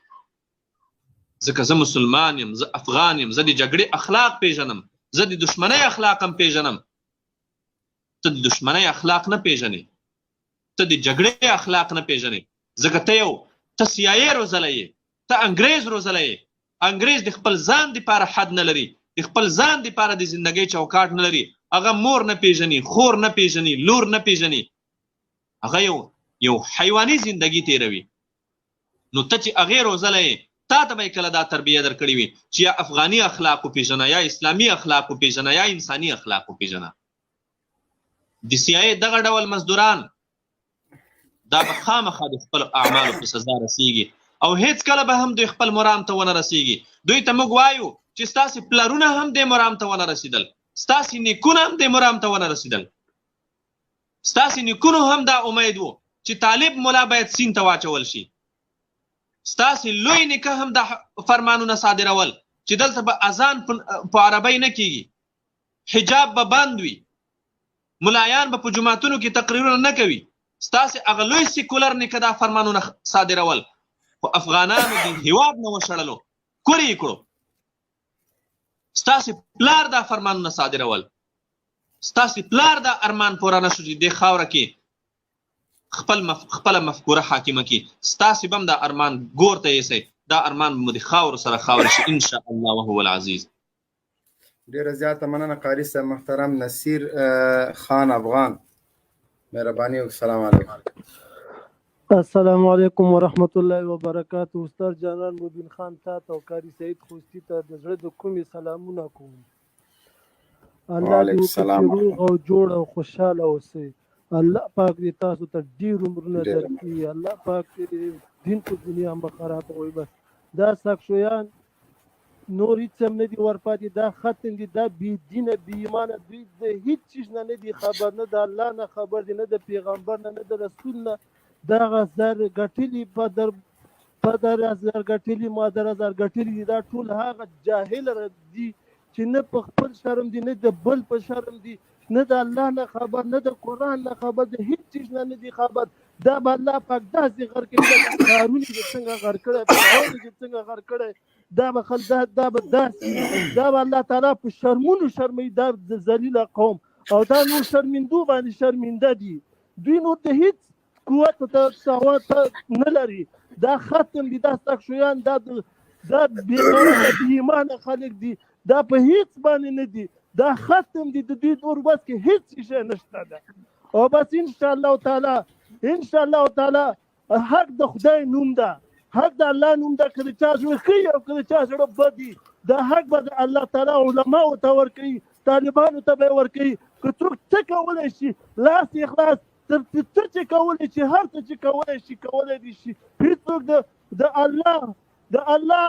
ځکه زه مسلمان یم، زه افغان یم، زه د جګړې اخلاق پیژنم، زه د دښمنۍ اخلاق هم پیژنم. ته د دښمنۍ اخلاق نه پیژنې، ته د جګړې اخلاق نه پیژنې. ځکه ته یو ته سي آی ای روزلی یې، ته انګریز روزلی یې. انګریز د خپل ځان دپاره حد نه لري، د خپل ځان دپاره د زندګۍ چوکاټ نه لري. هغه مور نه پیژني، خور نه پیژني، لور نه پیژني. هغه یو یو حیواني زندګي تیروي. نو ته چې هغې روزلی یې، تا ته به یې کله دا تربیه درکړې وي چې یا افغاني اخلاق وپېژنه، یا اسلامي اخلاق وپېژنه، یا انساني اخلاق وپېژنه. د سي آی دغه ډول مزدوران دا به خامخا د خپلو اعمالو په سزا رسیږي او هیڅ کله به هم دوی خپل مرام ته ونه رسیږي. دوی ته موږ وایو چې ستاسې پلرونه هم دې مرام ته ونه رسیدل، ستاسې نیکونه هم دې مرام ته ونه رسیدل. ستاسې نیکونو هم دا امید وو چې طالب ملا باید سین ته واچول شي. ستاسې لوی نیکه هم دا فرمانونه صادرول چې دلته به اذان په عربۍ نه کیږي، حجاب به بند وي، ملایان به په جوماتونو کې تقریرونه نه کوي. ستاسې هغه لوی سیکولر نیکه دا فرمانونه صادرول، خو افغانانو د هیواد نه وشړلو، کورې یې کړو. ستاسې پلار دا فرمانونه صادرول، ستاسې پلار دا ارمان پوره نه شو چې دې خاوره کې خپل خپله مفکوره حاکمه کړي. ستاسې به هم دا ارمان ګور ته یوسئ، دا ارمان به مو د خاورو سره خاورې شي ان شاء الله وهو العزیز. ډیره زیاته مننه قاری صاحب محترم نصیر خان افغان، مهرباني وکړئ. السلام علیکم. السلام علیکم ورحمت الله وبرکاته. استاد جانان مبین خان تا ته او قاری سعید خوستی ته د زړه د کومې سلامونه کوم. الله دې وکړي چې روغ او جوړ او خوشحاله اوسئ. الله پاک دې تاسو ته ډیر عمرونه درکړي. الله پاک دې دین په دنیا مه خرابوئ. بس دا ساکشویان نور هیڅ هم نه دي ورپاتې، دا ختم دي، دا بې دینه بې ایمانه، دوی د هیڅ چیز نه نه دي خبر، نه د الله نه خبر دي، نه د پیغمبر نه، نه د رسول نه. دغه زر ګټلي پدر پدر زر ګټلي مادر زر ګټلي دي. دا ټول هغه جاهل دي چې نه په خپل شرم دي، نه د بل په شرم دي، نه د الله نه خبر، نه د قرآن نه خبر، د هیڅ چیز نه نه دي خبر. دا به الله پاک داسې غر کړي لکه قارون چې څنګه غر کړی، فرعون چې څنګه غر کړی. دا به خل دا دا به داسې دا به الله تعالی په شرمونو شرموي دا ذلیله قوم. او دا نور شرمندو باندې شرمنده دي. دوی نور د هیڅ قوت ته ته نه لري. دا ختم دي، دا ستکشویان، دا دا بې غیرته بې ایمانه خلک دي، دا په هیڅ باندې نه دي، دا ختم دي. د دوی نور بس کې هیڅ شی نشته ده. او بس ان شاء الله تعالی، ان شاء الله تعالی حق د خدای نوم ده، حق د الله نوم ده. که د چا زړه ښه وي او که د چا زړه بد وي، دا حق به د الله تعالی علماو ته ورکوي، طالبانو ته به یې ورکوي. که څوک څه کولی شي، لاس یې خلاص، تر څه چې کولی شي، هر څه چې کولی شي کولی دي شي. هیڅوک د د الله د الله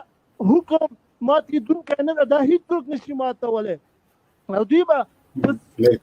حکم ماتېدونکی نه ده، دا هیڅوک نشي ماتولی. او دوی به په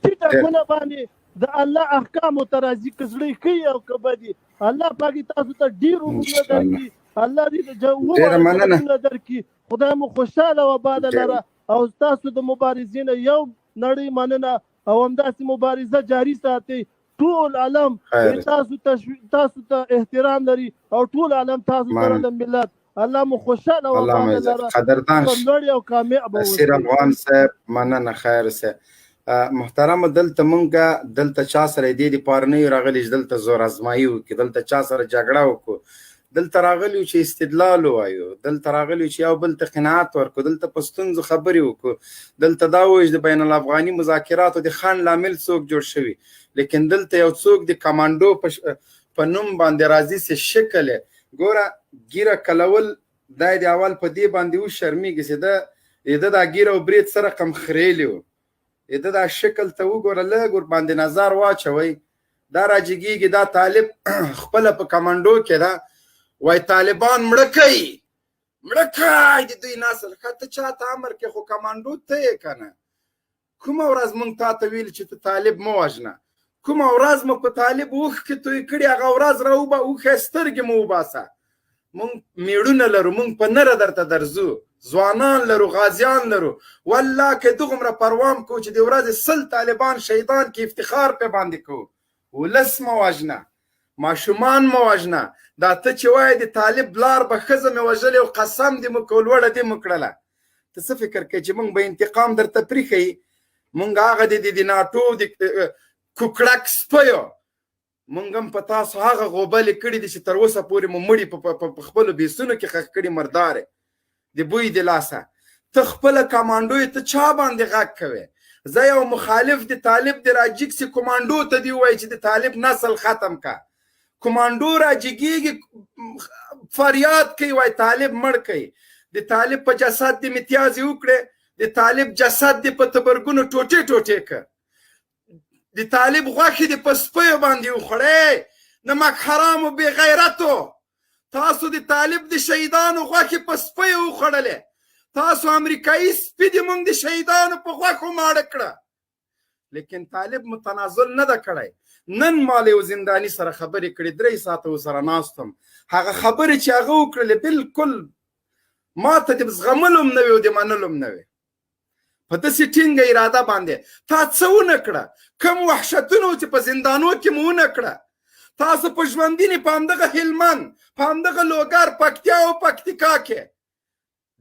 ټیټه کونه باندې د الله احکامو ته راځي، که زړه یې ښه وي او که بد وي. الله پاک دې تاسو ته ډېر عمرونه درکړي، الله دې د جنتونه درکړي. خدای مو خوشحاله او آباده لره. او تاسو د مبارزې نه یو نړۍ مننه، او همداسې مبارزه جاري ساتئ. ټول عالم تاسو ته تاسو ته احترام لري او ټول عالم تاسو سره د ملت. الله مو خوشاله او آباد لره، قدردان لوړ او کامیاب اوسئ. اسیر افغان صاحب مننه، خیر سه محترم. دلته مونږه دلته چا سره دې لپاره نه یو راغلي چې دلته زور ازمایي وکړي، دلته چا سره جګړه وکړو. دلته راغلي چې استدلال ووایو، دلته راغلي چې یو بل ته قناعت ورکړو، دلته په ستونزو خبرې وکړو، دلته دا وایو چې د بین الافغاني مذاکراتو د خنډ لامل څوک جوړ شوي. لیکن دلته یو څوک د کمانډو په نوم باندې راځي چې شکل یې ګوره ګیره کلول، دا د اول په دې باندې وشرمېږي چې ده دا ګیره او برېت څه رقم خریلي وو. ده دا شکل ته وګوره، لږ ورباندې نظر واچوئ. دا راجګېږي دا طالب خپله په کمانډو کې ده، وای طالبان مړه کوي، مړه کوي د دوی نسل. ښه ته چا ته امر کې، خو کمانډو ته یې که نه. کومه ورځ مونږ تا ته ویل چې ته طالب مه وژنه؟ کومه ورځ مو په طالب اوښکې توی کړي؟ هغه ورځ راوبه اوښی سترګې مو وباسه. مونږ میړونه لرو، مونږ په نره درته درځو، ځوانان لرو، غازیان لرو. والله که دغومره پروام کو چې د ورځې 100 طالبان شهیدان کې افتخار پې باندې کو. ولس مه وژنه، ماشومان مه وژنه. دا ته چې وایې د طالب لار به ښځه مې وژلې او قسم دې مو کو، لوړه دې مو کړله، ته څه فکر کوې چې مونږ به انتقام درته پریښی؟ مونږ هغه د ناټو د کوکړک سپیو مونږ هم په تاسو هغه غوبلې کړې دي چې تر اوسه پورې مو مړي په خپلو بیسونو کې ښخ کړي. مردارې د بوی د لاسه ته خپله کمانډو یې، ته چا باندې غږ کوې؟ زه یو مخالف د طالب د راجیګ سي کمانډو ته دی وایي چې د طالب نسل ختم کا. کمانډو راجیګیږي، فریاد کوي، وایي طالب مړ کوي. د طالب په جسد دې متیازې وکړې، د طالب جسد دې په تبرګونو ټوټې ټوټې که، د طالب غوښې دې په سپیو باندې وخوړې. نمک حرامو بې غیرتو، تاسو د طالب د شهیدانو غوښې په سپیو وخوړلې. تاسو امریکایي سپي دې مونږ د شهیدانو په غوښو ماړه کړه، لیکن طالب متنازل نه ده کړی. نن ما له یو زنداني سره خبرې کړې، 3 ساعته ورسره ناست وم. هغه خبرې چې هغه وکړلې بالکل ما ته د زغملو هم نه وې او د منلو هم نه وې. په داسې ټینګه اراده باندې تا څه ونه کړه، کوم وحشتونه چې په زندانو کې مو ونه کړه. تاسو په ژوندینې په همدغه هلمند، په همدغه لوګر، پکتیا او پکتیکا کې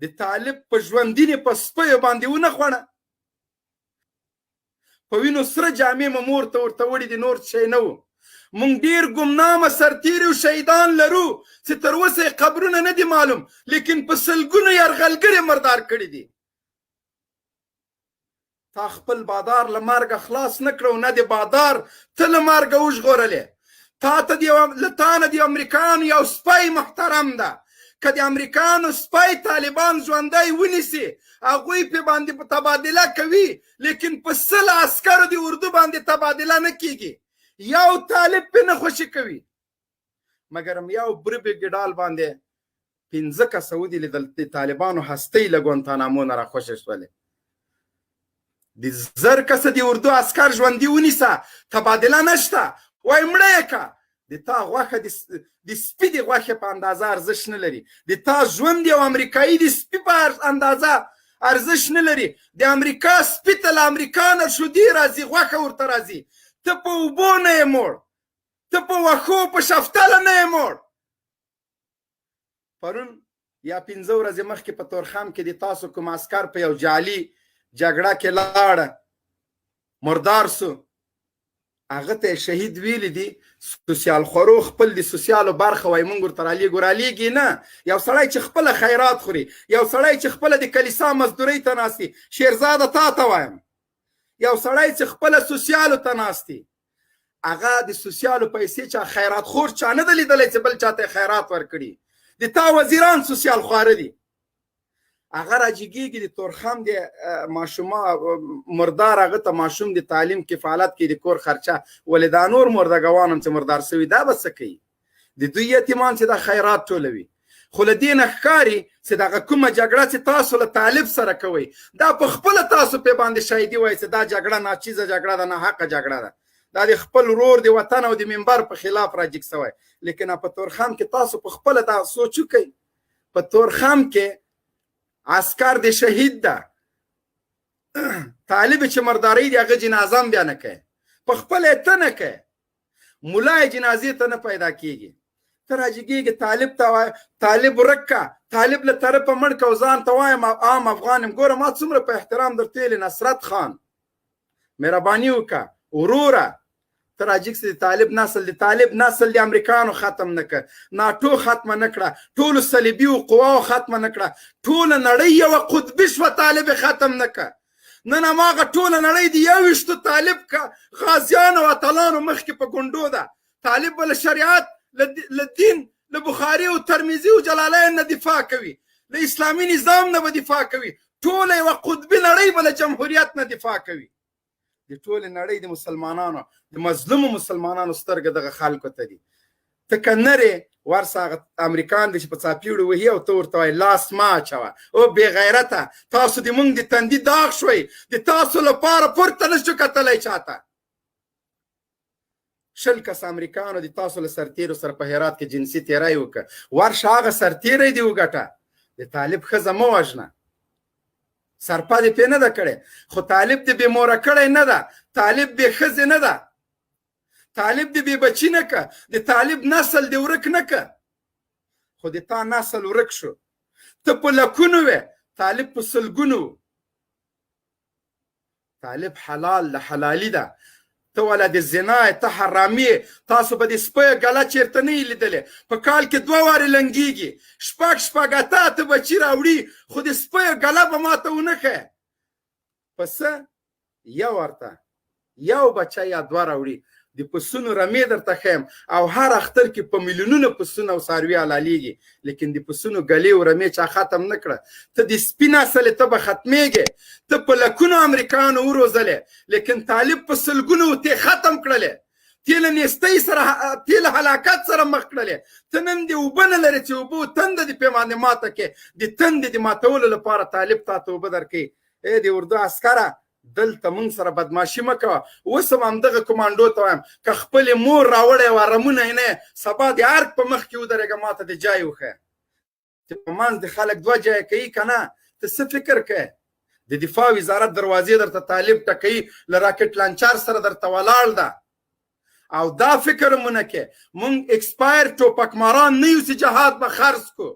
د طالب په ژوندینې په سپیو باندې ونه خوړه. په وینو سره جامې مو مور ته ورته وړي دي، نور شی نه وو. مونږ ډیر ګمنامه سرتیري او شهیدان لرو چې تر اوسه یې قبرونه نه دي معلوم، لیکن په سلګونو یرغلګري مردار کړي دي. تا خپل بادار له مرګه خلاص نه کړو، نه د بادار ته له مرګه وژغورلې. تا ته له تا نه د امریکایانو یو سپی محترم ده. که د امریکایانو سپی طالبان ژوندی ونیسي، هغوی پې باندې په تبادله کوي، لیکن په 100 عسکرو د اردو باندې تبادله نه کیږي. یو طالب پې نه خوشي کوي. مګرم یو بربې ګډال باندې 5 کسه ودي لیدل، د طالبانو هستۍ له ګوانتانامو نه راخوشې شولې. د 1000 کسه د اردو عسکر ژوندي ونیسه، تبادله نشته، وای مړه یې که. د تا غوښه د سپي د غوښې په اندازه ارزښت نه لري. د تا ژوند یو امریکایي د سپي په اندازه ارزښت نه لري. د امریکا سپي ته له امریکا نه شودې راځي، غوښه ورته راځي. ته په اوبو نه یې موړ، ته په وښو په شفتله نه یې موړ. پرون یا 5 ورځې مخکې په تورخم کې د تاسو کوم عسکر په یو جعلي جګړه کې لاړه، مردار سو، هغه ته شهید ویلي دي. سوسیال خورو خپل د سوسیالو برخه وای مونږ ورته رالیږو، رالیږي نه. یو سړی چې خپله خیرات خوري، یو سړی چې خپله د کلیسا مزدورۍ ته ناست دي، شیرزاده تا ته وایم، یو سړی چې خپله سوسیالو ته ناست دي، هغه د سوسیالو پیسې چا خیرات خور چا نه ده لیدلی چې بل چا ته خیرات ورکړي. د تا وزیران سوسیال خواره دي. هغه راجګېږي د تورخم د ماشوما مردار، هغه ته ماشوم د تعلیم کفالت کې د کور خرچه، ولې دا نور مردګوان هم چې مردار سوي دا به څه کوي؟ د دوی یتیمان چې دا خیرات ټولوي. خو له دې نه ښکاري چې دغه کومه جګړه چې تاسو له طالب سره کوئ، دا په خپله تاسو پې باندې شاهدي وایئ چې دا جګړه ناچیزه جګړه ده، ناحقه جګړه ده، دا د خپل ورور د وطن او د منبر په خلاف راجګ سوی. لیکن په تورخم کې تاسو په خپله دا سوچ وکئ، په تورخم کې عسکر د شهید ده، طالب چې مرداري دی هغه جنازه هم بیا نه کوي، په خپله یې ته نه کوي، ملا یې جنازې ته نه پیدا کېږي. ته راجګېږي طالب ته وایې طالب ورک که، طالب له طرفه مړ که، او ځان ته وایم عام افغان یم. ګوره ما څومره په احترام درته ویلي، نصرت خان مهرباني وکړه وروره، ته راجګ سې د طالب نسل، د طالب نسل د امریکانو ختم نه کړ، ناټو ختمه نه کړه، ټولو صلیبي قواو ختمه نه کړه، ټوله نړۍ یوه قطبي شوه، طالب یې ختم نه کړ. نن هماغه ټوله نړۍ د 21 طالب غازیانو او اتلانو مخکې په ګونډو ده. طالب به له شریعت، له دین، له بخاري او ترمذي او جلالین نه دفاع کوي، له اسلامي نظام نه به دفاع کوي، ټوله یوه قطبي نړۍ به له جمهوریت نه دفاع کوي. د ټولې نړۍ د مسلمانانو، د مظلومو مسلمانانو سترګه دغه خلکو ته دي. ته که نرې ورسه هغه امریکان دی چې په څاپېړو وهي او ته ورته وایې لاس مه اچوه، او بې غیرته تاسو د مونږ د تندي داغ شوئ، د تاسو لپاره پورته نشو کتلی چاته. 20 کسه امریکانو د تاسو له سرتیرو سره په هرات کې جنسي تیری وکړ، ورشه هغه سرتیری دې وګټه، د طالب ښځه مه وژنه، سرپه دې پې نه ده کړې، خو طالب دې بې موره کړی نه ده، طالب بې ښځې نه ده، طالب دې بې بچي نه که، د طالب نسل دې ورک نه که، خو د تا نسل ورک شو. ته په لکونو وې، طالب په سلګونو. طالب حلال ده، حلالي ده. ته ولا د زنا ته حرامي، تاسو به د سپیو ګله چېرته نه یې لیدلې. په کال کې دوه وارې لنګېږي، شپږ شپږ اته اته بچي راوړي، خو د سپیو ګله به ماته ونه ښیې. پسه یو ورته یو بچی یا دوه راوړي، د پسونو رمې درته ښیم، او هر اختر کې په میلیونونو پسونه او څاروي حلالېږي، لیکن د پسونو ګلې او رمې چا ختم نه کړه. ته د سپي نسل ته به ختمېږې، ته په لکونو امریکایانو وروزلې، لیکن طالب په سلګونو ته ختم کړلې، تی له نیستۍ سره، تی له هلاکت سره مخ کړلې. ته نن د اوبه نه لرې چې اوبه تنده دې پې باندې ماته کې، د تندې د ماتولو لپاره طالب تا ته اوبه درکوي. ای د اردو عسکره، دلته مونږ سره بدماشي مه کوه. اوس هم همدغه کمانډو ته وایم، که خپلې مور راوړی وه رمونه یې نه، سبا د ارګ په مخ کې ودرېږه، ما ته د جای وښیه چې په منځ د خلک دوه جایه کوي که نه. ته څه فکر کوې؟ د دفاع وزارت دروازې درته طالب ټکوي، له راکټ لانچر سره درته ولاړ ده. او دا فکر مو نه کې، مونږ ایکسپایر ټوپکماران نه یو چې جهاد به خرڅ کو،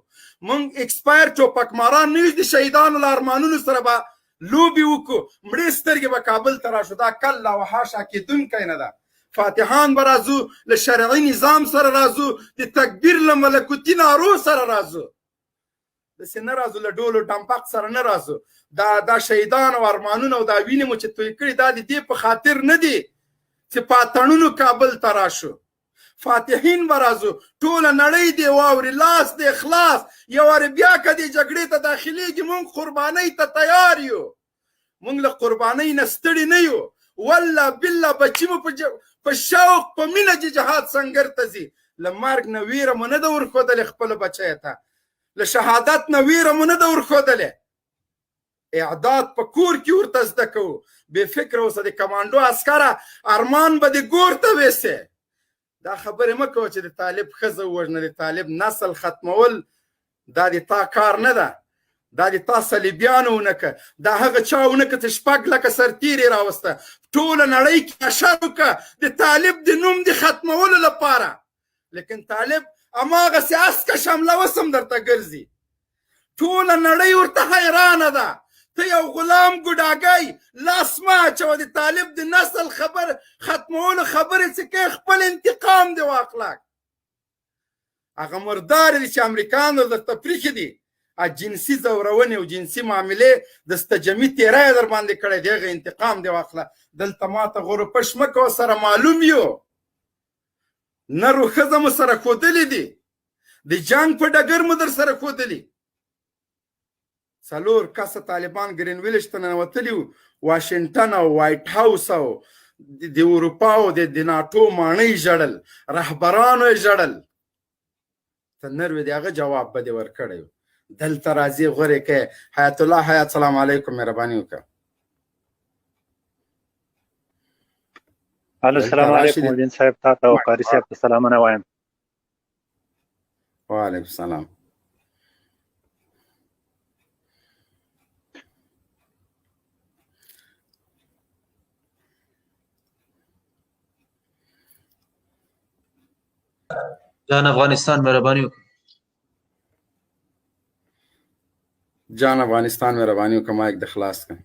مونږ ایکسپایر ټوپکماران نه یو چې د شهیدانو له ارمانونو سره به لوبې وکړو، مړې سترګې به کابل ته راشو. دا کله او حاشا کېدونکی نه ده. فاتحان به راځو، له شرعي نظام سره راځو، د تکبیر له ملکوتي نارو سره راځو، داسې نه راځو له ډولو ډمپق سره نه راځو. دا شهیدان او ارمانونه او دا وینې مو چې توی کړي، دا د دې په خاطر نه دي چې په اتڼونو کابل ته راشو. فاتحین به راځو، ټوله نړۍ دې واوري، لاس دې خلاص. یو وارې بیا که دې جګړې ته داخلېږي، مونږ قربانۍ ته تیار یو، مونږ له قربانۍ نه ستړي نه یو. والله بالله بچي مو په شوق په مینه چې جهاد سنګر ته ځي، له مرګ نه ویره مو نه ده ورښودلې خپلو بچیو ته، له شهادت نه ویره مو نه ده ورښودلې. اعداد په کور کې ورته زده کوو. بې فکره اوسه، د کمانډو عسکره ارمان به د ګور ته ویسې. دا خبرې مه کوه چې د طالب ښځه ووژنه، د طالب نسل ختمول دا د تا کار نه ده، دا د تا صلیبیانو ونه که، دا هغه چا ونه که چې 6 لکه سرتېري راوسته، ټوله نړۍ کې اشر وکړه د طالب د نوم د ختمولو لپاره. لیکن طالب هماغسې هسکه شمله اوس هم درته ګرځي، ټوله نړۍ ورته حیرانه ده. ته یو غلام ګوډاګی، لاس مه اچوه، د طالب د نسل خبر ختمولو خبرې چې کوې، خپل انتقام دې واخله. هغه مردارې دي چې امریکانو درته پرېښي دي، جنسي ځورونې او جنسي معاملې د ستجمي تېری در باندې کړی دی، هغه انتقام دې واخله. دلته ماته غوروپش مه کوه، سره معلوم یو، نر او ښځه مو سره ښودلي دي، د جنګ په ډګر مو در سره ښودلي. 4 کسه طالبان ګرین ویلج ته ننوتلي وو، واشنګټن او وایټ هاوس او د اروپا او د ناټو ماڼۍ ژړل، رهبرانو یې ژړل. ته نر وې، د هغه جواب به دې ورکړی و. دلته راځې غورې کوې. حیات الله حیات، سلام علیکم، مهرباني وکړه. الو السلام علیکم مبین صاحب، تا ته او قاري صاحب ته سلامونه وایم. وعلیکم السلام. جان افغانستان مهرباني وکړه. جان افغانستان مهرباني وکړه، مایک د خلاص کړه.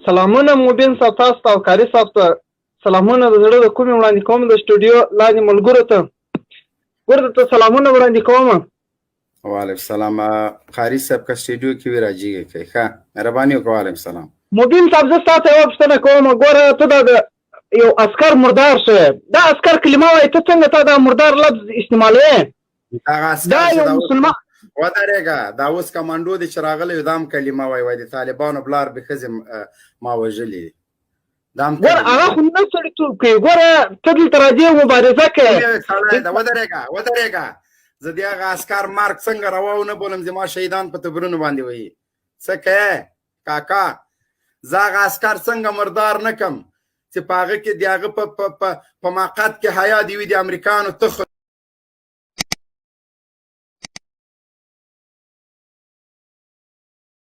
سلامونه مبین صاحب، تاسو ته او قاري صاحب ته سلامونه د زړه د کومې وړاندې کوم، د سټوډیو لاندې ملګرو ته ګورته ته سلامونه وړاندې کوم. وعلیکم السلام. قاري صاحب که سټوډیو کې وي راجیګې کوي. ښه مهرباني وکړه. وعلیکم السلام. مبین صاحب زه ستا ته یوه پوښتنه کوم. ګوره ته دا یو عسکر مردار شوی، دا عسکر کلمه وایي، ته څنګه تا دا مردار لفظ استعمالوې؟ دا یو مسلمان ودرېږه، دا اوس کمانډو دی چې راغلی دا هم کلمه وایي، وایي د طالبانو پلار بې ښځې ما وژلي دي. ګوره هغه خو نه سړیتوب کوي. ګوره ته دلته راځې مبارزه کوې. ودرېږه ودرېږه، زه د هغه عسکر مرګ څنګه روا ونه بولم، زما شهیدان په تبرونو باندې وایي. څه کوې کاکا؟ زه هغه عسکر څنګه مردار نه کم چې په هغه کې د هغه په ماقت کې حیا دی وي د امریکانو تخم.